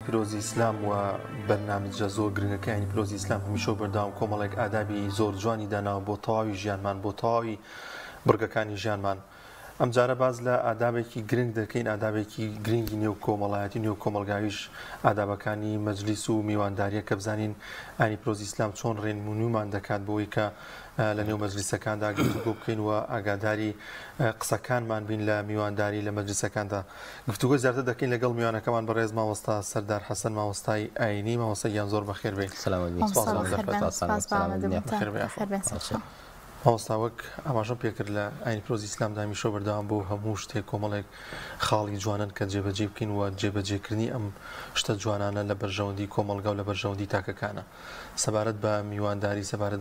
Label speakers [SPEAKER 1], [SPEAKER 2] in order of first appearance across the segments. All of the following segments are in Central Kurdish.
[SPEAKER 1] پیرۆزی ئیسلام و بەرنامجە زۆر گرنگەکانی پیرۆزی ئیسلام هەمیشە و بەردەوام کۆمەڵێک ئادابی زۆر جوانی داناوە بۆ تەواوی ژیانمان، بۆ تەواوی بڕگەکانی ژیانمان. ئەمجارە باس لە ئادابێکی گرنگ دەکەین، ئادابێکی گرنگی نێو کۆمەڵایەتی نێو کۆمەڵگاویش ئادابەکانی مەجلیس و میوانداریە کە بزانین ئاینی پیرۆزی ئیسلام چۆن ڕێنمونیمان دەکات بۆی کە لە نێو مەجلیسەکاندا گفتوگۆ بکەین و ئاگاداری قسەکانمان بین لە میوانداری لە مەجلیسەکاندا. گفتوگۆی زیاتر دەکەین لەگەڵ میوانەکەمان بەڕێز مامۆستا سەردار حەسەن مامۆستای ئاینی. مامۆستا گیان زۆر بەخێر بێی.
[SPEAKER 2] سلامەت بی.
[SPEAKER 1] سپاس بۆ دەرفەت.
[SPEAKER 3] سپاس بۆ ئامادەبوونتان. بەخێر بێن سەرچاو.
[SPEAKER 1] مامۆستا وەک ئاماژەم پێکرد لە ئاینی پیرۆزی ئیسلامدا هەمیشە بەردەوام بۆ هەموو شتێک کۆمەڵێک خاڵی جوانن کە جێبەجێ بکەین و جێبەجێکردنی ئەم شتە جوانانە لە بەرژەوەندی کۆمەڵگا و لە بەرژەوەندی تاکەکانە. سەبارەت بە میوانداری سەبارەت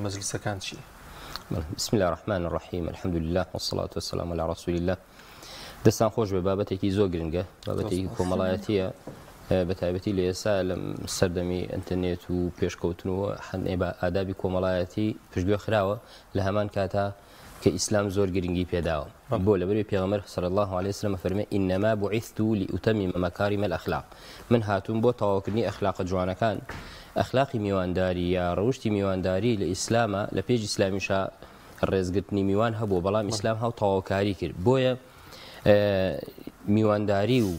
[SPEAKER 1] مەجلیسەکان چی؟
[SPEAKER 2] بسم الله الرحمن الرحیم الحمد لله والصلاة والسلام على رسول الله. دەستان خۆش بێ بابەتێکی زۆر گرنگە بابەتێکی کۆمەڵایەتیە بە تایبەتی لە ئێستا لەم سەردەمی ئینتەرنێت و پێشکەوتن و هەندێ بە ئادابی کۆمەڵایەتی پشتگوێ خراوە لە هەمان کاتا کە ئیسلام زۆر گرنگی پێداوە بۆ لەبەری پێغەمبەر صلی الله علیه وسلم فەرمێ انما بعثت لاتمم مکارم الاخلاق من هاتووم بۆ تەواوکردنی ئەخلاقە جوانەکان ئەخلاقی میوانداری یا ڕەوشتی میوانداری لە ئیسلامە لە پێش ئیسلامیشا ڕێزگرتنی میوان هەبووە بەڵام ئیسلام هاو تەواوکاری کرد بۆیە میوانداری و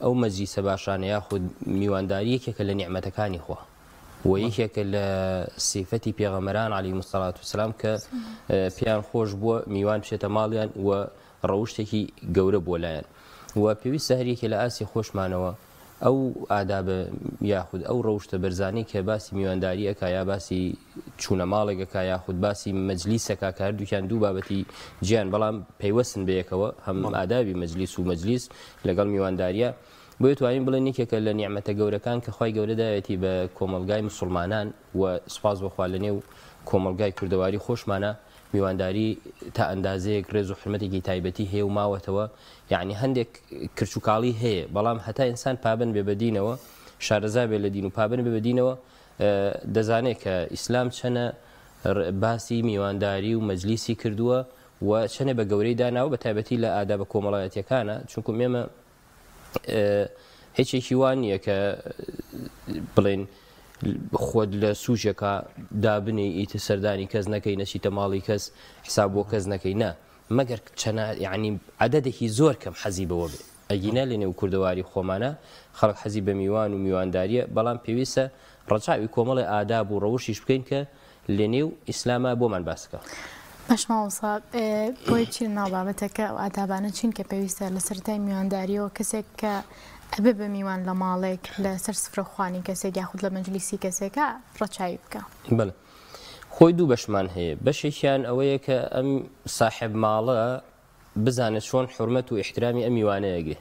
[SPEAKER 2] ئەو مەجلیسە باشانە یاخود میوانداری یەکێکە لە نیعمەتەکانی خوا و یەکێکە لە سیفەتی پێغەمەران علی مسەڵات وسلام کە پێیان خۆش بووە میوان بچێتە ماڵیان و ڕەوشتێکی گەورە بۆ لایەن و پێویستە هەریەکێ لە ئاسی خۆشمانەوە ئەو ئادابە یاخود ئەو ڕەوشتە بەرزانەی کە باسی میوانداری ئەکا یا باسی چوونە ماڵێک ئەکا یاخود باسی مەجلیس ئەکا کە هەردووکیان دوو بابەتی جیان بەڵام پەیوەستن بەیەکەوە هەم ئادابی مەجلیس و مەجلیس لەگەڵ میوانداریە بۆیە توانین بڵێن یەکێکە لە نیعمەتە گەورەکان کە خوای گەورە داوێتی بە کۆمەڵگای مسوڵمانان و سوپاس بۆ خوا لەنێو کۆمەڵگای کوردەواری خۆشمانە میوانداری تا ئەندازەیەک ڕێز و حورمەتێکی تایبەتی هەیە و ماوەتەوە، یەعنی هەندێک کرچ و کاڵی هەیە، بەڵام هەتا ئینسان پابەند بێ بە دینەوە، شارەزا بێ لە دین و پابەند بێ بە دینەوە، دەزانێ کە ئیسلام چەنە باسی میوانداری و مەجلیسی کردووە و چەنێ بە گەورەی داناوە، بە تایبەتی لە ئادابە کۆمەڵایەتییەکانە، چونکوم ئێمە هیچێکی وا نییە کە بڵێن خۆت لە سوچێکا دابنێی ئیتر سەردانی کەس نەکەی نەچیتە ماڵی کەس حساب بۆ کەس نەکەی نا مەگەر چەنا یعنی عەدەدێکی زۆر کەم حەزی بەوە بێ ئەگینا لە نێو کوردەواری خۆمانە خەڵک حەزی بە میوان و میوانداریە بەڵام پێویستە ڕەچاوی کۆمەڵێ ئاداب و ڕەوشیش بکەین کە لە نێو ئیسلاما بۆمان باس کە.
[SPEAKER 3] باش مامۆستا بۆی بچینە ناو بابەتەکە ئەو ئادابانە چین کە پێویستە لە سەرەتای میوانداریەوە کەسێک کە ئەبێ بە میوان لە ماڵێک لە سەر سفرە خوانی کەسێک یاخود لە مەجلیسی کەسێکە ڕەچاوی بکە.
[SPEAKER 2] بەڵێ خۆی دوو بەشمان هەیە بەشێکیان ئەوەیە کە ئەم ساحێب ماڵە بزانێت چۆن حورمەت و ئیحترامی ئەم میوانە ئەگرێ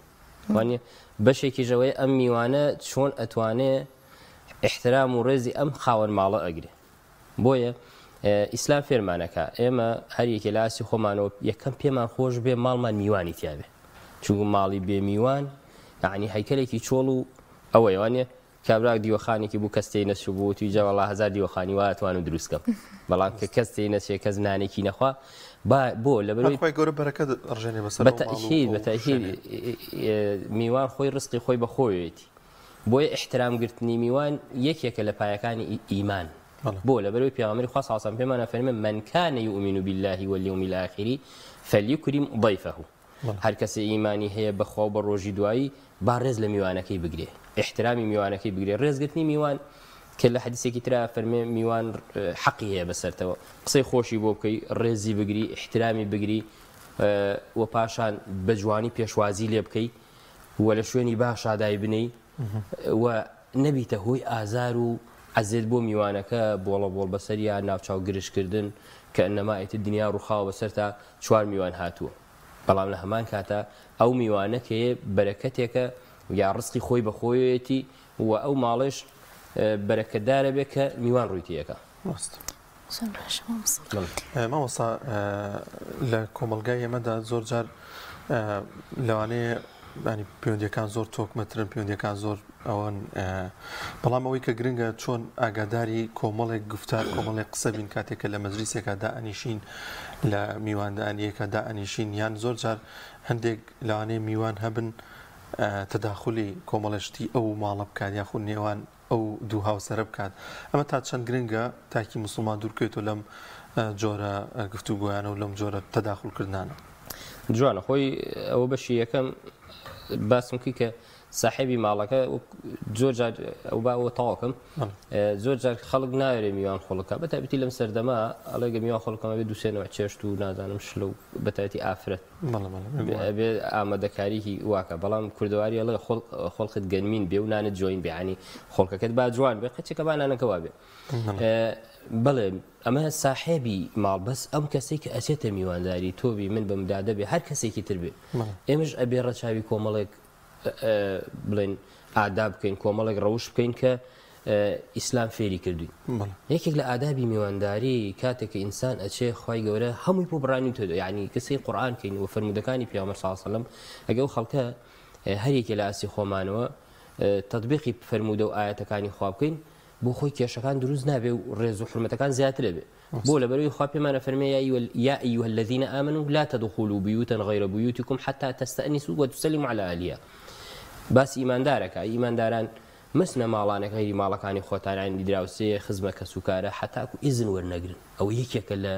[SPEAKER 2] وانە بەشێکیش ئەوەیە ئەم میوانە چۆن ئەتوانێ ئیحترام و ڕێزی ئەم خاوەن ماڵە ئەگرێ بۆیە ئیسلام فێرمانەکە ئێمە هەر یەکێ لە ئاستی خۆمانەوە یەکەم پێمان خۆش بێ ماڵمان میوانی تیابێ چونکە ماڵی بێ میوان یعنی هەیکەلێکی چۆڵ و ئەوەیە وانە کابرا دیوەخانێکی بوو کەس تێی نەچووبوو وتی جا وەڵا هەزار دیوەخانی وا ئەتوانم دروست کەم بەڵام کە کەس تێی نەچێ کەس نانێکی نەخوا با بۆ لەبەرەوەی
[SPEAKER 1] خوای گەورە بەرەکەت ڕژێنێ بەسەر ئەو ماڵ و
[SPEAKER 2] بەتەئکید
[SPEAKER 1] ئەو
[SPEAKER 2] بەتەئکید
[SPEAKER 1] شوێنەی.
[SPEAKER 2] میوان خۆی ڕزقی خۆی بە خۆیەتی بۆیە ئیحترام گرتنی میوان یەکێکە لە پایەکانی ئیمان
[SPEAKER 1] بەڵێ.
[SPEAKER 2] بۆ لەبەرەوەی پێغەمبەری خوا صلی اللە علیە و سلم پێمان ئەفەرمێ من کان یؤمن باللە والیوم الآخر فلیکرم ضیفه هەر کەسێ ئیمانی هەیە بە خوا و بە ڕۆژی دوایی با ڕێز لە میوانەکەی بگرێ ئیحترامی میوانەکەی بگرێ ڕێزگرتنی میوان کە لە حەدیسێکی ترا فەرمێ میوان حەقی هەیە بەسەرتەوە قسەی خۆشی بۆ بکەی ڕێزی بگری ئیحترامی بگری و پاشان بە جوانی پێشوازی لێ بکەی و لە شوێنی باشا دایبنێی و نەبیتە هۆی ئازار و عەزێت بۆ میوانەکە بۆڵە بۆڵ بەسەریا ناوچاو گرژکردن کە ئەنەما ئیتر دنیا ڕوخاوە بەسەرتا چوار میوان هاتووە بەڵام لە هەمان کاتا ئەو میوانە کەیە بەرەکەتێکە یا ڕزقی خۆی بە خۆیەتی و ئەو ماڵێش بەرەکەتدارە بێ کە میوان ڕووی تێکا.
[SPEAKER 1] ڕاست.
[SPEAKER 3] زۆر باشە مامۆستا.
[SPEAKER 1] مامۆستا لە کۆمەڵگای ئێمەدا زۆر جار لەوانەیە ینی پەیوەندیەکان زۆر تۆکمەترن پەیوەندیەکان زۆر ئەوەن بەڵام ئەوەی کە گرنگە چۆن ئاگاداری کۆمەڵێک گفتار کۆمەڵێک قسە بین کاتێک کە لە مەجلیسێکا دائەنیشین لە میواندانیەکە دائەنیشین یان زۆر جار هەندێک لەوانەیە میوان هەبن تەداخولی کۆمەڵێ شتی ئەو ماڵە بکات یاخود نێوان ئەو دوو هاوسەرە بکات ئەمە تا چەند گرنگە تاکی موسڵمان دوورکەوێتەوە لەم جۆرە گفتوگۆیانە و لەم جۆرە تەداخول کردنانە.
[SPEAKER 2] جوانە خۆی ئەوە بەشی یەکەم باسم کرد کە ساحێبی ماڵەکە زۆر جار ئەو با ئەوە تەواوکەم زۆر جار خەڵک ناوێرێ میوان خۆڵکە بە تایبەتی لەم سەردەما ئەڵێگە میوان خۆڵکەمە بێ دوسێ نەوە چێشت و نازانم شلە و بە تایبەتی ئافرەت ئەبێ ئامادەکاریی واکە بەڵام کوردەواری ئەڵێ خۆڵقت گەنمین بێ و نانت جوین بێ ینی خۆڵکەکەت با جوان بێ قەچێکە با نانەکە وا بێ بەڵێ ئەمە ساحێبی ماڵ بەس ئەم کەسێک کە ئەچێتە میوانداری تۆبی من بەم دادە بێ هەر کەسێکی تر بێ ئێمەش ئەبێ ڕەچاوی کۆمەڵێک بڵێن ئاداب بکەین کۆمەڵێک ڕەوش بکەین کە ئیسلام فێری کردوین یەکێک لە ئادابی میوانداری کاتێک کە ئینسان ئەچێ خوای گەورە هەمووی بۆ بڕانی تۆ یعنی کەسی قورآن کەین و فەرموودەکانی پیامبەر صلی الله علیه و سلم ئەگە ئەو خەڵکە هەر یەکێ لە ئاستی خۆمانەوە تطبیقی فەرموودە و ئاەتەکانی خوا بکەین بۆ خۆی کێشەکان دروست نابێ و ڕێز و حرمەتەکان زیاترە بێ بۆ لەبەرئەوەی خوا پێمان ئەفەرمێ یا ایها الذین آمنوا لا تدخلوا بیوتا غیر بیوتکم حتی تستأنسوا وتسلموا علی اهلها باسی ئیماندار ئەکا ئەی ئیمانداران مەچنە ماڵانێک غەیری ماڵەکانی خۆتان یانی دراوسێ خزمە کەسوکارە حەتاکو ئیزن وەرنەگرن ئەوە یەکێکە لە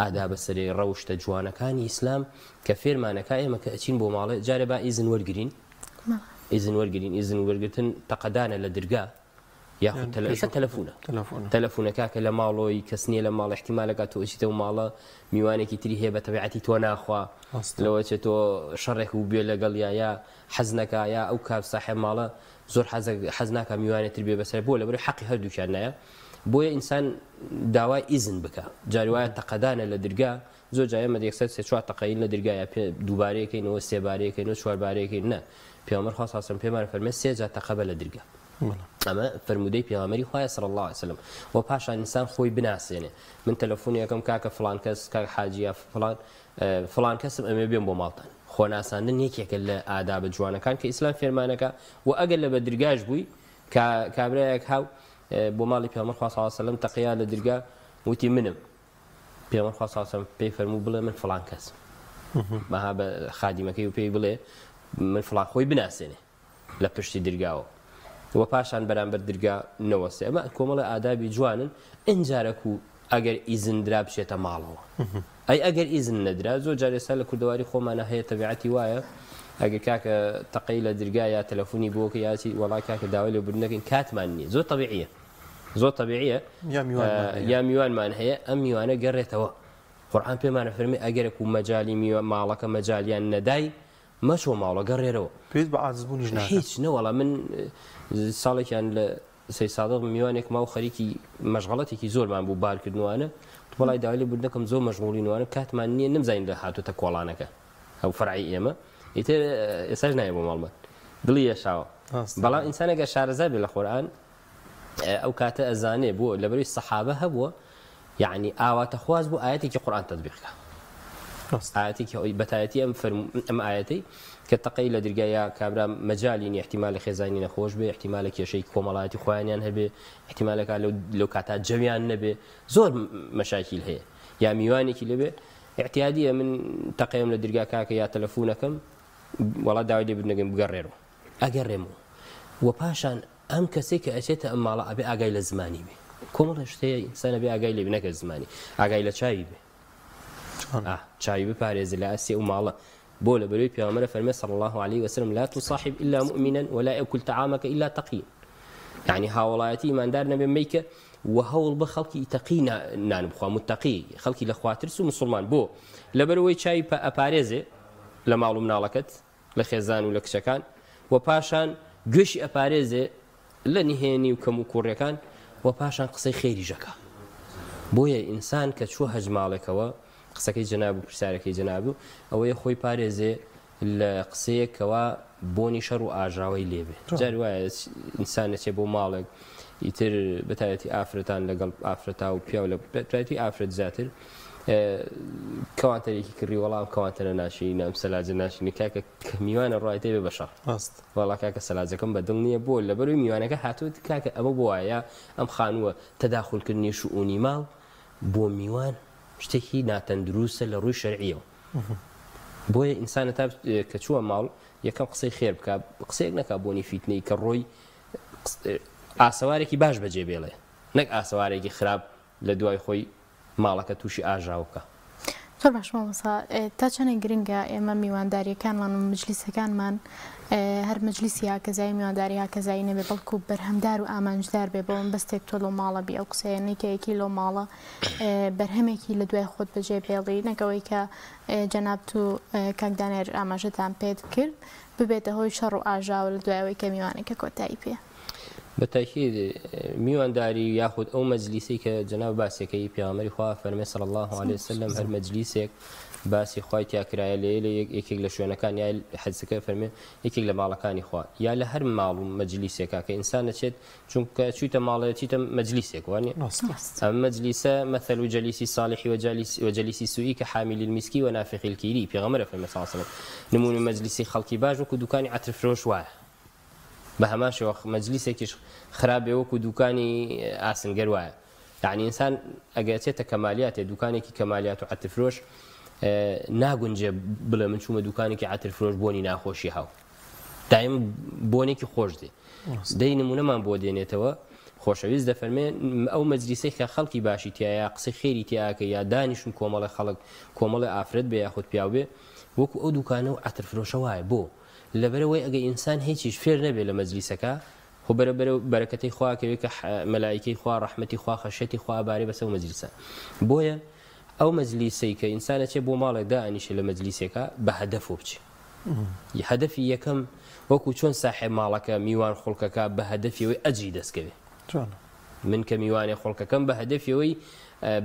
[SPEAKER 2] ئادابە سەرێ ڕەوشتە جوانەکانی ئیسلام کە فێرمانەکا ئێمە کە ئەچین بۆ ماڵێ جارێ با ئیزن وەرگرین ئیزن وەرگرین ئیزن وەرگرتن تەقەدانە لە درگا یاخود تەلە ئێستا تەلەفونە تەلەفونە کاکە لە ماڵۆی کەس نییە لە ماڵ احتیمالەکە تۆ ئەچیتەوە ماڵە میوانێکی تری هەیە بە تەبیعەتی تۆ ناخوا لەوە چێت تۆ شەڕێک و بێ لەگەڵ یا یا حەز نەکا یا ئەو کاپ ساحێب ماڵە زۆر حەز ناکا میوانێ تر بێ بەسەر بۆ لەبەر حەقی هەردووکیان نایە بۆیە ئینسان داوای ئیزن بکە جاری وایە تەقەدانە لە درگا زۆر جار ئێمە یەکسەر سێ چوار تەقەین لە درگا یا پێ دووبارەیەکەینەوە سێبارەیەکەینەوە چواربارەیەکەین نا پێغەمبەر خوا صلی الله پێمان فەرمێ سێ جار تەقە بە لە درگا ئەمە فەرموودەی پێغەمبەری خوایە صلی الله علیه وسلم و پاشان ئینسان خۆی بناسێنێ من تەلەفۆنی یەکەم کاکە فلان کەس کاک حاجی یا فلان فلان کەسم ئەمێ بێم بۆ ماڵتان خۆناساندن یەکێکە لە ئادابە جوانەکان کە ئیسلام فێرمانەکە و ئەگەر لە بەدرگاش بووی کابرایەک هاو بۆ ماڵی پێغەمبەر خوا صلی الله علیه وسلم تەقیا لە درگا وتی منم پێغەمبەر خوا صلی اللە علیە وسلم پێی فەرموو بڵێ من فڵان کەسم مەها بە خادیمەکەی و پێی بڵێ من فڵان خۆی بناسێنێ لە پشتی درگاوە و پاشان بەرامبەر درگا نەوەستێ ئەمە کۆمەڵە ئادابی جوانن ئینجارەک و ئەگەر ئیزن درا بچێتە ماڵەوە ئەی ئەگەر ئیزن نەدرا زۆر جار ئێستا لە کوردەواری خۆمانە هەیە تەبیعەتی وایە ئەگەر کاکە تەقەی لە درگا یا تەلەفۆنی بۆکە یاچی وەڵا کاکە داوای لێبوردنەکەین کاتمان نییە زۆر تەبیعیە زۆر تەبیعیە یا میوانمان هەیە ئەم میوانە گەڕێتەوە قورآن پێمانە فەرمی ئەگەرەک و مەجالی میوە ماڵەکە مەجالیان نەدای مەچۆ ماڵە گەڕێرەوە
[SPEAKER 1] پێویست بە عاجزبوونیش ناکات
[SPEAKER 2] هیچ نەوەڵا من ساڵێکیان لە سەی سادق میوانێک ما و خەریکی مەشغەڵەتێکی زۆرمان بوو بارکردنوانە وەڵای داوای لێبوردنەکەم زۆر مەشغوڵینوانە کاتمان نییە نەمزانین لە هاتوتە کۆڵانەکە ئەو فەرعی ئێمە ئیتر ئێساش نایە بۆ ماڵمان دڵی یەشاوە بەڵام ئینسانێکە شارەزا بێ لە قورئان ئەو کاتە ئەزانێ بۆ لەبەروی سەحابە هەبووە یعنی ئاواتەخواز بوو ئاەتێکی قورآن تطبیق کە ئاەتێکی ئەوی بەتایەتی ئەم فەرم ئەم ئاەتەی کە تەقەی لە درگای یا کابرا مەجالی نیە احتیمال خێزانی نەخۆش بێ احتیمالە کێشەی کۆمەڵایەتی خۆیانیان هەبێ احتیمالەکە لەو لەو کاتا جەویان نەبێ زۆر مەشاکیل هەیە یا میوانێکی لەبێ اعتیادیە من تەقەیەم لە درگا کاکە یا تەلەفونەکەم وەڵا داوای لێ بردنەکەم بگەڕێرەوە ئەگەڕێمەوە و پاشان ئەم کەسەی کە ئەچێتە ئەم ماڵە ئەبێ ئاگای لە زمانی بێ کۆمەڵێ شت هەیە ئینسان ئەبێ ئاگای لێ بێ نەکە زمانی ئاگای لە چاوی بێ ئا چاوی بپارێزێ لە ئاستی ئەو ماڵە بۆ لە بەرەی پێغەمبەر فەرمێ صلی الله علیه وسلم لا تصاحب الا مؤمنا ولا يأكل طعامك الا تقي یعنی هاوڵایەتی ئیماندار نەبێ مەیکە و هەوڵ بە خەڵکی تەقی نان بخوا متەقی خەڵکی لە خواترس و مسلمان بۆ لەبەرەوەی چاوی ئەپارێزێ لە ماڵ و مناڵەکەت لە خێزان و لە کچەکان و پاشان گوێشی ئەپارێزێ لە نهێنی و کەم و کوڕیەکان و پاشان قسەی خێریش ئەکا بۆیە ئینسان کە چووە هەج ماڵێکەوە قسەکەی جەناب و پرسیارەکەی جەناب و ئەوەیە خۆی پارێزێ لە قسەیەک کەوا بۆنی شەڕ و ئاژاوەی لێبێ جار وایە ئینسان نەچێ بۆ ماڵێک ئیتر بەتایەتی ئافرەتان لەگەڵ ئافرەتا و پیاو لە بەتایەتی ئافرەت زیاتر کەوانتەرێکی کڕی وەڵام کەوانتەرە ناشرینە ئەم سەلاجە ناشرینە کاکە کە میوانە ڕایتێ بێ بەشەڕ
[SPEAKER 1] ڕاست
[SPEAKER 2] وەڵا کاکە سەلاجەکەم بە دڵ نییە بۆ لەبەروی میوانەکە هاتووت کاکە ئەمە بۆ وایە ئەم خانووە تەداخولکردنی شئونی ماڵ بۆ میوان شتێکی ناتەندروستە لە ڕووی شەرعیەوە. بۆیە ئینسانە تا کە چووە ماڵ یەکەم قسەی خێر بکا، قسەیەک نەکا بۆنی فیتنەی کە ڕۆی ئاسەوارێکی باش بەجێ بێڵێ نەک ئاسەوارێکی خراپ لە دوای خۆی ماڵەکە تووشی ئاژاوە بکا.
[SPEAKER 3] زۆر باش مامۆستا تا چەندێک گرنگە ئێمە میوانداریەکانمان و مەجلیسەکانمان هەر مەجلیسی هاکەزایی میوانداری هاکەزایی نەبێ بەڵکو بەرهەمدار و ئامانجدار بێ بۆ مەبەستێک تۆ لەو ماڵە بی ئەو قسەیە نەیکە یەکی لەو ماڵە بەرهەمێکی لە دوای خۆت بەجێ بێڵی نەکەوەی کە جەنابت و کاک دانێر ئاماژەتان پێت کرد ببێتە هۆی شەڕ و ئاژاوە لە دوای ئەوەی کە میوانەکە کۆتایی پێ.
[SPEAKER 2] بە تاکید میوانداری یاخود ئەو مەجلیسەی کە جەناب باسێکەی پێغەمبەری خوا فەرمێ صلی الله علیه وسلم هەر مەجلیسێک باسی خوای تیا کرایە لێ لە یەکێک لە شوێنەکان یا حەدیسەکە فەرمێ یەکێک لە ماڵەکانی خوا یا لە هەر ماڵ و مەجلیسێکا کە ئینسان دەچێت چونکە چوویتە ماڵێ چیتە مەجلیسێک وانیە ئەم مەجلیسە مثل جلیسی صالح وجلیسی سوئی کە حامل المسکی و نافخ الکیری پێغەمبەر فەرمێ صلی الله علیه وسلم نمونە مەجلیسی خەڵکی باش وەکو دوکانی عەتر فرۆش وایە بە هەمان شێوە مەجلیسێکیش خراپ بێ وەکو دوکانی ئاسنگەر وایە یعنی ئینسان ئەگەر ئەچێتە کەمالیاتێ دوکانێکی کەمالیات و عەتر فرۆش ناگونجێ بڵێ من چوومە دوکانێکی عەتر فرۆش بۆنی ناخۆشی هاو دایم بۆنێکی خۆش دێ دەی نمونەمان بۆ دێنێتەوە خۆشەویست دەفەرمێ ئەو مەجلیسەی کە خەڵکی باشی تایە قسەی خێری تیاکە یا دانیشن کۆمەڵی خەڵک کۆمەڵی ئافرەت بێ یاخود پیاو بێ وەکو ئەو دوکانە و عەتر فرۆشە وایە بۆ لەبەرئەوەی ئەگەر ئینسان هیچیش فێر نەبێ لە مەجلیسەکە خۆ بەرە بەرە بەرەکەتەی خوا ئەکەوێ کە مەلائیکەی خوا ڕەحمەتی خوا خەشیەتی خوا ئەبارێ بەسەر ئەو مەجلیسە بۆیە ئەو مەجلیسەی کە ئینسان ئەچێ بۆ ماڵێک دائەنیشێ لە مەجلیسێکا بە هەدەفۆ بچێ هەدەفی یەکەم وەکو چۆن ساحێب ماڵەکە میوان خوڵکەکە بە هەدەفی ئەوەی ئەجری دەستکەوێ من کە میوانێ خوڵکەکەم بە هەدەفی ئەوەی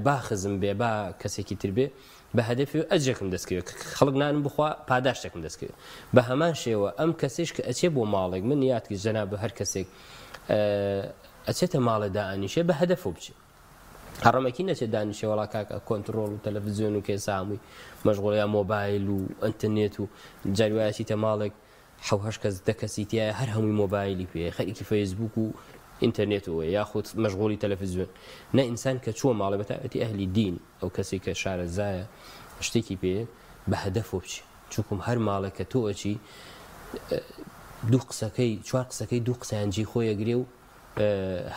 [SPEAKER 2] با خزم بێ با کەسێکی تر بێ بە هەدەفی ئەجرێکم دەست کەوێ خەڵک نانم بخوا پاداشتێکم دەست کەوێ بە هەمان شێوە ئەم کەسیش کە ئەچێ بۆ ماڵێک من یادکی جەناب هەر کەسێک ئەچێتە ماڵێ دائەنیشێ بە هەدەفۆ بچێ هەڕەمەکی نەچێت دانیشێ وەڵا کاکە کۆنتڕۆڵ و تەلەڤزیۆن و کێسا هەمووی مەشغوڵە یا مۆبایل و ئەنتەرنێت و جاری وایە چیتە ماڵێک حەو هەشت کەس دە کەسی تیایە هەر هەمووی مۆبایلی پێیە خەریکی فەیسبووک و ئینتەرنێت و یاخود مەشغوڵی تەلەفزیۆن نە ئینسان کە چووە ماڵێ بەتایبەتی ئەهلی دین ئەو کەسێک کە شارەزایە شتێکی پێ بە هەدەفۆ بچێ چونکم هەر ماڵێک کە تۆ ئەچی دوو قسەکەی چوار قسەکەی دوو قسەیان جێی خۆی ئەگرێ و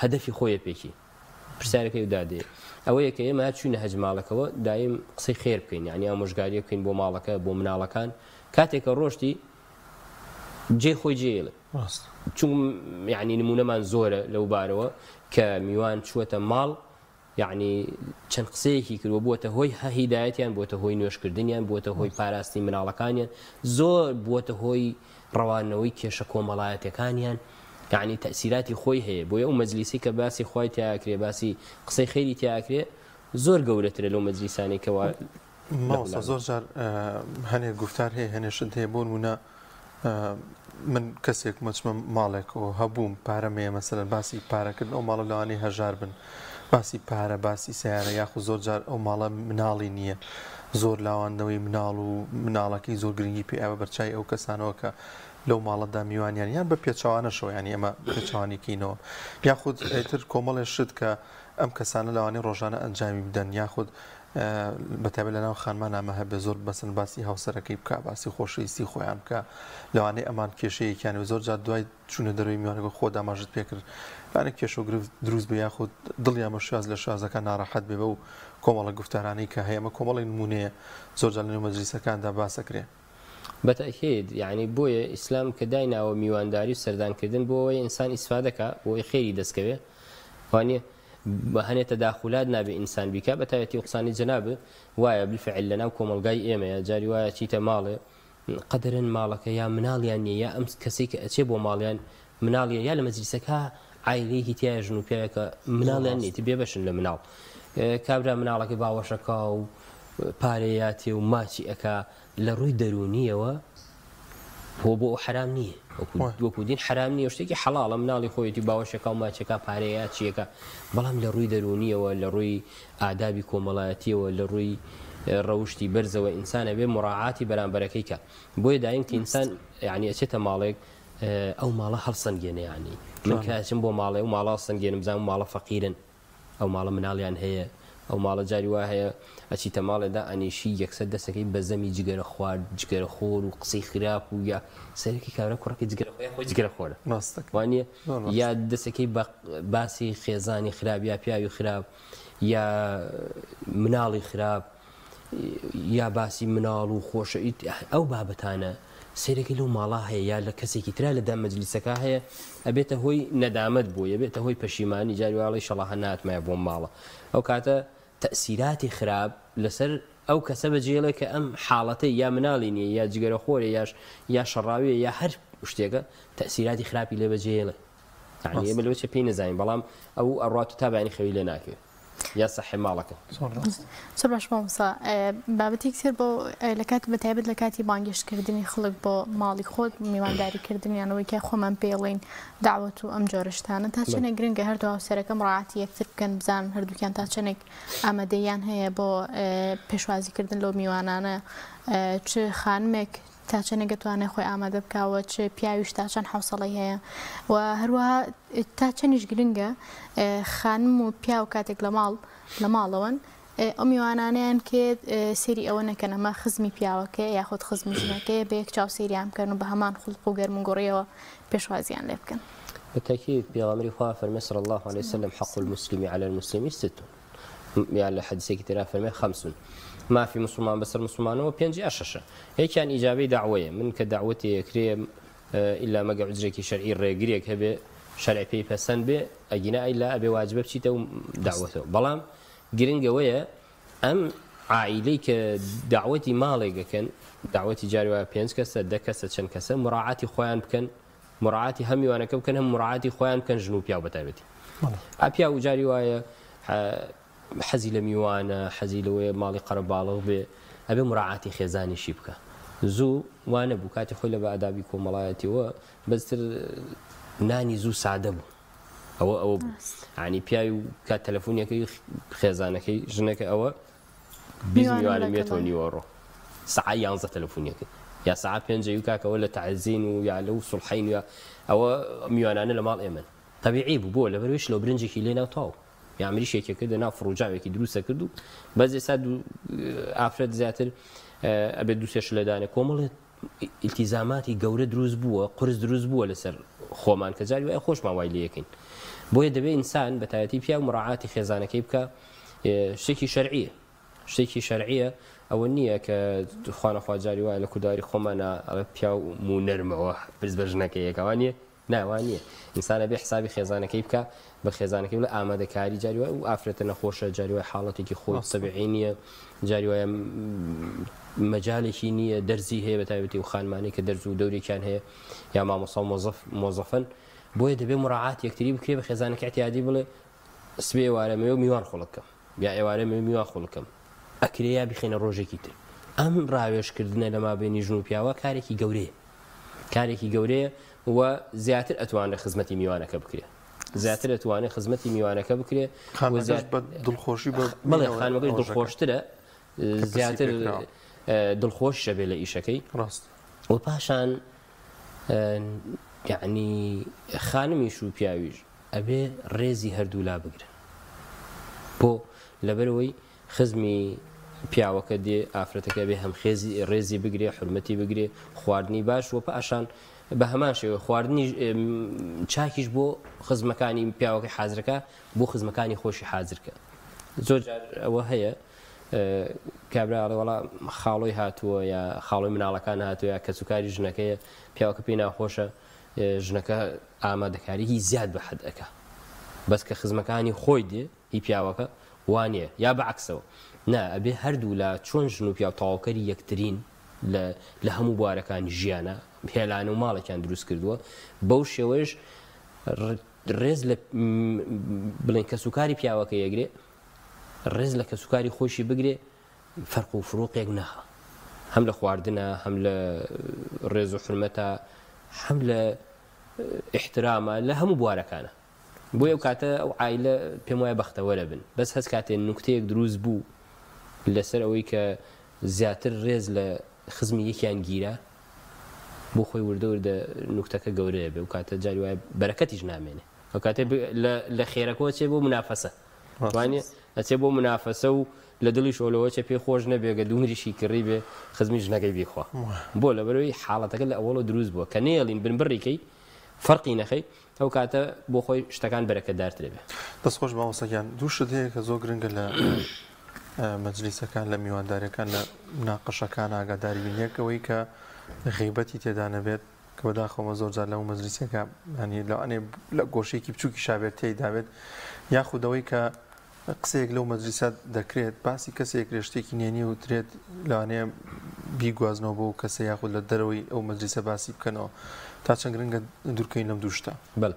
[SPEAKER 2] هەدەفی خۆی پێکی پرسیارەکەی و دادێ ئەوەیە کە ئێمە چوینە هەج ماڵەکەوە دایم قسەی خێر بکەین یعنی ئامۆژگاریە بکەین بۆ ماڵەکە بۆ مناڵەکان کاتێک کە ڕۆشتی جێ خۆی جێڵێ چون یعنی نمونەمان زۆرە لەو بارەوە کە میوان چووەتە ماڵ یەعنی چەند قسەیەکی کردوە بووەتە هۆی هیدایەتیان بووەتە هۆی نوێژکردنیان بووەتە هۆی پاراستنی مناڵەکانیان زۆر بووەتە هۆی ڕەوانەوەی کێشە کۆمەڵایەتەکانیان یعنی تەسیراتی خۆی هەیە بۆیە ئەو مەجلیسی کە باسی خوای تیاکرێ باسی قسەی خێری تیاکرێ زۆر گەورەترە لەو مەجلیسانەی کەوا
[SPEAKER 1] مامۆستا زۆر جار هەنێک گفتار هەیە هەنێ شت هەیە بۆ نمونە من کەسێک مەچمە ماڵێکەوە هەبووم پارەم هەیە مەسەلەن باسی پارەکردن ئەو ماڵە لەوانەیە هەژار بن باسی پارە باسی سیارە یاخود زۆر جار ئەو ماڵە مناڵی نییە زۆر لاواندنەوەی مناڵ و مناڵەکەی زۆر گرنگی پێ ئەوە بەرچای ئەو کەسانەوە کە لەو ماڵەدا میوانیان یان بە پێچەوانەشەوە ینی ئەمە پێچوانی کەینەوە یاخود ئیتر کۆمەڵێ شت کە ئەم کەسانە لەوانەیە ڕۆژانە ئەنجامی بدەن یاخود بەتایبەت لەناو خانمان ئەمە هەبێ زۆر بەسن باسی هاوسەرەکەی بکە باسی خۆشەویستی خۆیان بکە لەوانەیە ئەمان کێشەیەکیان و زۆر جار دوای چوونە دەرەوەی میوانەکە خۆ داماژت پێکرد لانە کێشە و گرفت دروست بێ یاخود دڵیان بە شاز لە شازەکان ناڕەحەت بێ بەو کۆمەڵە گفتارانەی کە هەیە ئەمە کۆمەڵی نمونەیە زۆر جار لەنێو مەجلیسەکاندا باسەکرێ.
[SPEAKER 2] بەتەئکید یەعنی بۆیە ئیسلام کە دایناوە میوانداری و سەردان کردن بۆ ئەوەی ئینسان ئیسفادە کا بۆ ئەوەی خێری دەست کەوێ وانیە بە هەنێ تەداخولات نابێ ئینسان بیکا بەتایبەتی ئەو قسانەی جەنابت وایە بالفعل لەناو کۆمەڵگای ئێمەیە جاری وایە چیتە ماڵێ قەدرن ماڵەکە یا مناڵیان نیە یا ئەم کەسەی کە ئەچێ بۆ ماڵیان مناڵیە یا لە مەجلیسەکە عایلەیەکی تایە ژن و پیاوێکە مناڵیان نیە بێبەشن لە مناڵ کابرا مناڵەکەی باوەشەکا و پارەیاتێ و ماچی ئەکا لە ڕووی دەروونیەوە هۆ بۆ ئەو حەرام نییە وەکو دین حەرام نییە شتێکی حەڵاڵە مناڵی خۆیەتی باوەشەکە و ماچەکە پارەیە چیەکە بەڵام لە ڕووی دەروونیەوە لە ڕووی ئادابی کۆمەڵایەتیەوە لە ڕووی ڕەوشی بەرزەوە ئینسان ئەبێ مراعاتی بەرامبەرەکەی کە بۆیە دایم کە ئینسان یعنی ئەچێتە ماڵێک ئەو ماڵە هەڵسەنگێنە یعنی من کە ئەچم بۆ ماڵێ و ماڵە هەڵسەنگێنم بزانم ماڵە فەقیرن ئەو ماڵە مناڵیان هەیە. ئەو ماڵە جاری وا هەیە ئەچیتە ماڵێ دائەنیشی یەکسەر دەسەکەی بە زەمی جگەرە خوارد جگەرە خۆر و قسەی خراپ و یا سەرەکی کابرا کوڕەکەی جگەرە خۆر یا خۆی جگەرە خۆرە
[SPEAKER 1] ڕاستە
[SPEAKER 2] وانە
[SPEAKER 1] زۆر ڕاست.
[SPEAKER 2] یا دەسەکەی بە باسی خێزانی خراپ یا پیاوی خراپ یا مناڵی خراپ یا باسی مناڵ و خۆشە ئەو بابەتانە سەیرەکەی لەو ماڵا هەیە یا لە کەسێکی ترا لە دام مەجلیسەکە هەیە ئەبێتە هۆی نەدامەت بۆی ئەبێتە هۆی پەشیمانی جاری وا ئەڵێی شەڵا هەر نەهاتمایە بۆم ماڵە ئەو کاتە تەئسیراتی خراپ لەسەر ئەو کەسە بەجێڵێ کە ئەم حاڵەتەی یا مناڵی نییە یا جگەرەخۆرە یاش یا شەڕاویە یا هەر شتێکە تەئسیراتی خراپی لێ بەجێڵێ یعنی ئێمە لەوە چێ پێی نەزانین بەڵام ئەو ئەڕات و تا بەیانی خەوی لێ ناکەوێ. یا سەحێ ماڵەکە.
[SPEAKER 3] زۆر باش مامۆستا بابەتێک تر بۆ لە کات بە تایبەت لە کاتی بانگێشتکردنی خەڵک بۆ ماڵی خۆت میوانداری کردنیانەوەی کە خۆمان پێڵین داوەت و ئەم جۆرە شتانە تا چەندێک گرنگە هەردوو هاوسەرەکە مڕاعاتی یەکتر بکەن بزانن هەردووکیان تا چەندێک ئامادەیان هەیە بۆ پێشوازیکردن لەو میوانانە چ خانمێک تا چەندێک دەتوانێت خۆی ئامادە بکا و چ پیاویش تا چەند حەوسەڵەی هەیە و هەروەها تا چەندیش گرنگە خانم و پیاو کاتێک لە ماڵ لە ماڵەوەن ئەو میوانانیان کێ سێری ئەوە نەکەن ئەمە خزمی پیاوەکەی یاخود خزمی ژنەکەی بە یەک چاو سەیریان بکەن و بە هەمان خوڵق و گەرم و گوڕیەوە پێشوازیان لێ بکەن.
[SPEAKER 2] بالتأكيد پێغەمبەری خوا فەرمی صلی الله عليه وسلم حق المسلم على المسلم ست یا لە حەدیسێکی ترا فەرمێ خمس مافی موسڵمان بەسەر موسڵمانەوە پێنج یا شەشە یەکیان ئیجابەی دەعوەیە من کە دەعوەتی ئەکرێ ئیلا مەگە عوزرێکی شەرعی ڕێگرێک هەبێ شەرع پێی پەسەند بێ ئەگینا ئیلا ئەبێ واجبە بچیتە و دەعوەتەوە بەڵام گرنگەوەیە ئەم عائیلەی کە دەعوەتی ماڵێک ئەکەن دەعوەتی جاری وایە پێنج کەسە دە کەسە چەند کەسە مراعاتی خۆیان بکەن مراعاتی هەم میوانەکە بکەن هەم مراعاتی خۆیان بکەن ژن و پیاو بەتایبەتی ئا پیاو جاری وایە حەزی لە میوانە حەزی لەوەیە ماڵی قەرەباڵغ بێ ئەبێ مراعاتی خێزانیشی بکە زوو وا نەبوو کاتی خۆی لە بە ئەدابی کۆمەڵایەتیەوە بەستر نانی زوو سادە بوو ئەوە ئەوە بوو عنی پیاوی و کات تەلەفۆنیەکەی خێزانەکەی ژنەکە ئەوە 20 میوانم یەتەوە نیوەڕۆ سەعا یانزە تەلەفۆنیەکەی یا سەعا پێنجەی و کاکەوە لە تەعزین و یا لەو سوڵحین یا ئەوە میوانانە لە ماڵ ئێمەن تەبیعی بوو بۆ لەبەروی شلۆ برنجێکی لێ ناو تاو یا مریشێکی کردە ناو فڕوجاوێکی دروستە کرد و بەس ئێستا ئافرەت زیاتر ئەبێت دوو سێ شلە دانێ کۆمەڵێ ئیلتیزاماتی گەورە دروست بووە قورس دروست بووە لەسەر خۆمان کە جاری وایە خۆشمان وای لێ یەکەین بۆیە دەبێ ئینسان بە تایبەتی پیاو مراعاتی خێزانەکەی بکە شتێکی شەرعیە شتێکی شەرعیە ئەوە نییە کە خوانەخوا جاری وایە لە کورداری خۆمانە ئەڵێ پیاو مو نەرمەوە پرس بە ژنەکە یەکەوە نییە نا وا نییە ئینسان ئەبێ حسابی خێزانەکەی بکا بە خێزانەکەی بڵێ ئامادەکاری جاری وایە و ئافرەتە نەخۆشە جاری وایە حاڵەتێکی خۆی تەبیعی نییە جاری وایە مەجالێکی نییە دەرزی هەیە بە تایبەتی و خانمانەی کە دەرز و دەورێکیان هەیە یا مامۆسا و مۆزەف مۆزەفن بۆیە دەبێ مراعات یەکتری بکرێ بە خێزانەکە اعتیادی بڵێ سبێ ئێوارە مەوێ میوان خۆڵکەم یا ئێوارە مەوێ میوان خۆڵکەم ئەکرێ یا بیخەینە ڕۆژێکی تر ئەم ڕاوێژکردنە لە مابەینی ژن و پیاوە کارێکی گەورەیە کارێکی گەورەیە و زیاتر ئەتوانرێت خزمەتی میوانەکە بکرێت زیاتر ئەتوانێت خزمەتی میوانەکە بکرێت
[SPEAKER 1] دڵخۆشی
[SPEAKER 2] بەڵێ خانمەکەش دڵخۆشترە زیاتر دڵخۆش شەبێ لە ئیشەکەی
[SPEAKER 1] ڕاست
[SPEAKER 2] و پاشان یعنی خانمیش و پیاویش ئەبێ ڕێزی هەردوو لا بگرن بۆ لەبەرەوەی خزمی پیاوەکە دێ ئافرەتەکە ئەبێ هەم خێزی ڕێزی بگرێ حورمەتی بگرێ خواردنی باش وە پاشان بە هەمان شێوە خواردنی چاکیش بۆ خزمەکانی پیاوەکەی حازرەکە بۆ خزمەکانی خۆشی حازرکە زۆر جار ئەوە هەیە کابرا ئەڵێ وەڵا خاڵۆی هاتووە یا خاڵۆی مناڵەکان هاتووە یا کەسوکاری ژنەکەیە پیاوەکە پێی ناخۆشە ژنەکە ئامادەکاریی زیاد بە حەد ئەکا بەس کە خزمەکانی خۆی دێ هی پیاوەکە وانیە یا بە عەکسەوە نا ئەبێ هەردوولا چۆن ژن و پیاو تەواوکەری یەکترین لە لە هەموو بوارەکانی ژیانا هێلانە و ماڵێکیان دروست کردووە بەو شێوەیەش ڕێز لە بڵێن کەسوکاری پیاوەکە یەگرێ ڕێز لە کەسوکاری خۆشی بگرێ فەرق و فروقێک نەخا هەم لە خواردنە هەم لە ڕێز و حرمەتە هەم لە ئیحترامە لە هەموو بوارەکانە بۆیە ئەو کاتە ئەو عایلە پێم وایە بەختەوەرە بن بەس هەست کاتێ نوکتەیەک دروست بوو لەسەر ئەوەی کە زیاتر ڕێز لە خزمی یەکیان گیرا بۆ خۆی وردە وردە نوکتەکە گەورەیە بێ و کاتە جاری وایە بەرەکەتیش نامێنێ ئەو کاتێ لە خێرەکەوە چێ بۆ منافەسە وانە؟ ئەچێ بۆ منافەسە و لە دڵیشەوە لەوە چێ پێی خۆش نەبێ گەر دوو مریشکی کڕی بێ خزمی ژنەکەی بیخوا بۆ لەبەرەوەی حاڵەتەکە لە ئەوەڵەوە دروست بووە کە نەیەڵین بنبڕی کەی فەرقی نەخەی ئەو کاتە بۆ خۆی شتەکان بەرەکەتدارترە بێ.
[SPEAKER 1] دەست خۆش مامۆستا گیان دوو شت هەیە کە زۆر گرنگە لە مەجلیسەکان لە میوانداریەکان لە مناقەشەکان ئاگاداری بین یەک ئەوەی کە غیبەتی تێدا نەبێت کە بەداخەوە زۆر جار لەو مەجلیسەکە ینی لەوانەیە لە گۆشەیەکی بچووکی شابێت تێیدا بێت یاخود ئەوەی کە قسەیەک لەو مەجلیسە دەکرێت باسی کەسێک کرێت شتێکی نێنی وترێت لەوانەیە بیگوازنەوە بۆ کەسە یاخود لە دەرەوەی ئەو مەجلیسە باسی بکەنەوە تا چەند گرنگە دوورکەین لەم دوو شتە؟
[SPEAKER 2] بەڵێ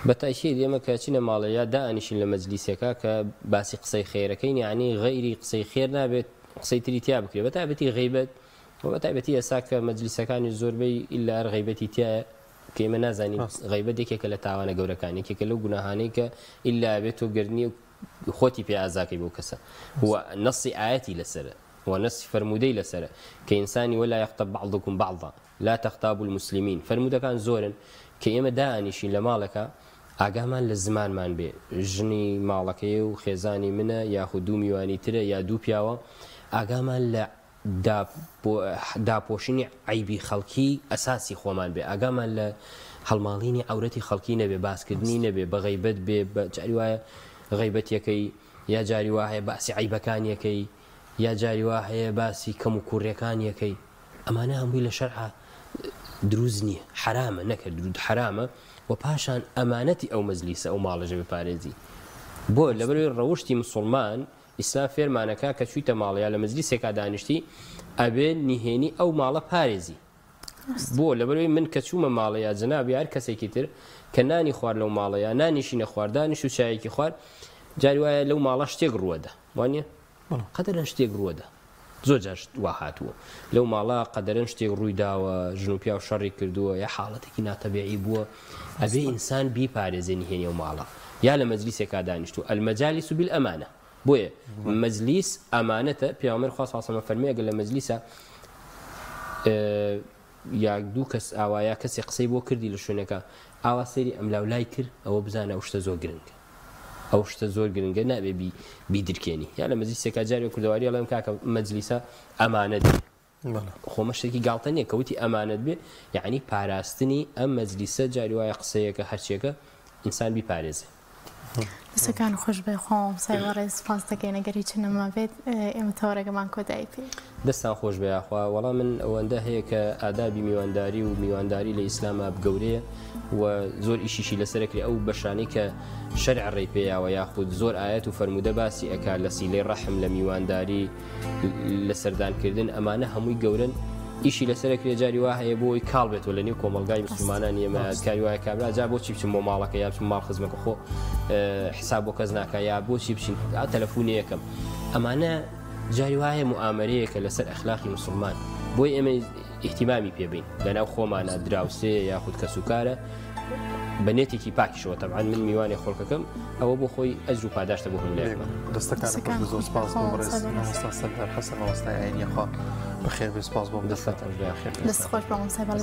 [SPEAKER 2] بە تەئکید ئێمە کە ئەچینە ماڵێ یا دائەنیشین لە مەجلیسێکا کە باسی قسەی خێرەکەین یەعنی غەیری قسەی خێر نابێت قسەی تری تیا بکرێت بە تایبەتی غەیبەت و بە تایبەتی ئێستا کە مەجلیسەکانی زۆربەی ئیلا هەر غەیبەتی تیایە کە ئێمە نازانین غەیبەت یەکێکە لە تاوانە گەورەکان یەکێکە لەو گوناهانەی کە ئیلا بێت تۆ گردنی و خۆتی پێ ئازاکەی بۆ کەسە و نەسی ئاەتی لەسەرە و نەسی فەرموودەی لەسەرە کە ئینسانی ولا یغتب بعضکم بعضا لا تغتابوا المسلمین فەرموودەکان زۆرن کە ئێمە دائەنیشین لە ماڵێکا ئاگامان لە زمانمان بێ ژنی ماڵەکەی و خێزانی منە یاخود دوو میوانی ترە یا دوو پیاوە ئاگامان لە داپۆشینی عەیبی خەڵکی ئەساسی خۆمان بێ ئاگامان لە هەڵماڵینی عەورەتی خەڵکی نەبێ باسکردنی نەبێ بە غەیبەت بێ بە جاری وایە غەیبەتیەکەی یا جاری وا هەیە باسی عەیبەکانیەکەی یا جاری وا هەیە باسی کەم و کوڕیەکانیەکەی ئەمانە هەمووی لە شەرعا دروست نییە حەرامە نەکە درود حەرامە و پاشان ئەمانەتی ئەو مەجلیسە ئەو ماڵەژە بپارێزی بۆ لەبەرەوەی ڕەوشتی مسوڵمان ئیسلام فێرمانەکا کە چویتە ماڵێ یا لە مەجلیسێکا دانیشتی ئەبێ نهێنی ئەو ماڵە پارێزی بۆ لەبەرەوەی من کە چوومە ماڵێ یا جەناب یا هەر کەسێکی تر کە نانی خوارد لەو ماڵە یا نانیشی نەخوارد دانیشت و چایەکی خوارد جاری وایە لەو ماڵە شتێک ڕووەدا وانە قەدەرەن شتێک ڕووەدا زۆر جار وا هاتووە لەو ماڵە قەدەرەن شتێک ڕووی داوە ژن و پیاو شەڕی کردووە یا حاڵەتێکی ناتەبیعی بووە ئەبێ ئینسان بیپارێزێ نهێنی ئەو ماڵە یا لە مەجلیسێکا دانیشتوو المجالس بالامانە بۆیە مەجلیس ئەمانەتە پێغەمبەر خوا صلی الله علیه و فەرمی ئەگەر لە مەجلیسا یا دوو کەس ئاوا یا کەسێ قسەی بۆ کردی لە شوێنەکە ئاوا سەیری ئەملاولای کرد ئەوە بزانە ئەو شتە زۆر گرنگە ئەو شتە زۆر گرنگە نابێ بی بیدرکێنی یا لە مەجلیسێکا جارێ کوردەواری ئەڵێم کاکە مەجلیسە ئەمانەت بێ خۆمە شتێکی گاڵتە نییە کە وتی ئەمانەت بێ یعنی پاراستنی ئەم مەجلیسە جاری وایە قسەیەکە هەرچێکە ئینسان بیپارێزێ.
[SPEAKER 3] دەستەکان خۆش بێ خوا مامۆستای بەڕێز سوپاس دەکەین ئەگەر هیچ نەمابێت ئێمە تەوەرەکەمان کۆتایی پێ.
[SPEAKER 2] دەستان خۆش بێ یاخوا وەڵا من ئەوەندە هەیە کە ئادابی میوانداری و میوانداری لە ئیسلاما گەورەیە و زۆر ئیشیشی لەسەر ئەکرێ ئەو بەشانەی کە شەرع ڕێی پێیاوە یاخود زۆر ئایەت و فەرموودە باسی ئەکا لە سیلەی ڕەحم لە میوانداری لە سەردان کردن ئەمانە هەمووی گەورن ئیشی لەسەر کرێ جاری وا هەیە بۆی کاڵ بێتەوە لە نێو کۆمەلگای مسلمانان ئێمە کاری وایە کابرا جا بۆچی بچم بۆ ماڵەکە یا بچم ماڵ خزمەکە خۆ حساب بۆ کەس ناکە یا بۆچی بچین تەلەفۆنەکەم ئەمانە جاری وایە موئامەرەیەکە لەسەر ئەخلاقی مسلمان بۆی ئێمە ئیهتیمامی پێ بین لەناو خۆمانە دراوسێ یاخود کەسوکارە بە نێتێکی پاکیشەوە تەبعەن من میوانی خۆڵکەکەم ئەوە بۆ خۆی ئەجر و پاداشتە بۆ هەموو لایەکمان.
[SPEAKER 1] دەستەکانت خۆش بێت زۆر سپاس بۆ بەڕێز مامۆستا سەردار حەسەن مامۆستای ئاینی خوا بەخێر بێ سپاس بۆ
[SPEAKER 2] دەستتان خۆش بێ
[SPEAKER 3] دەست خۆش مامۆستای بەڕێز.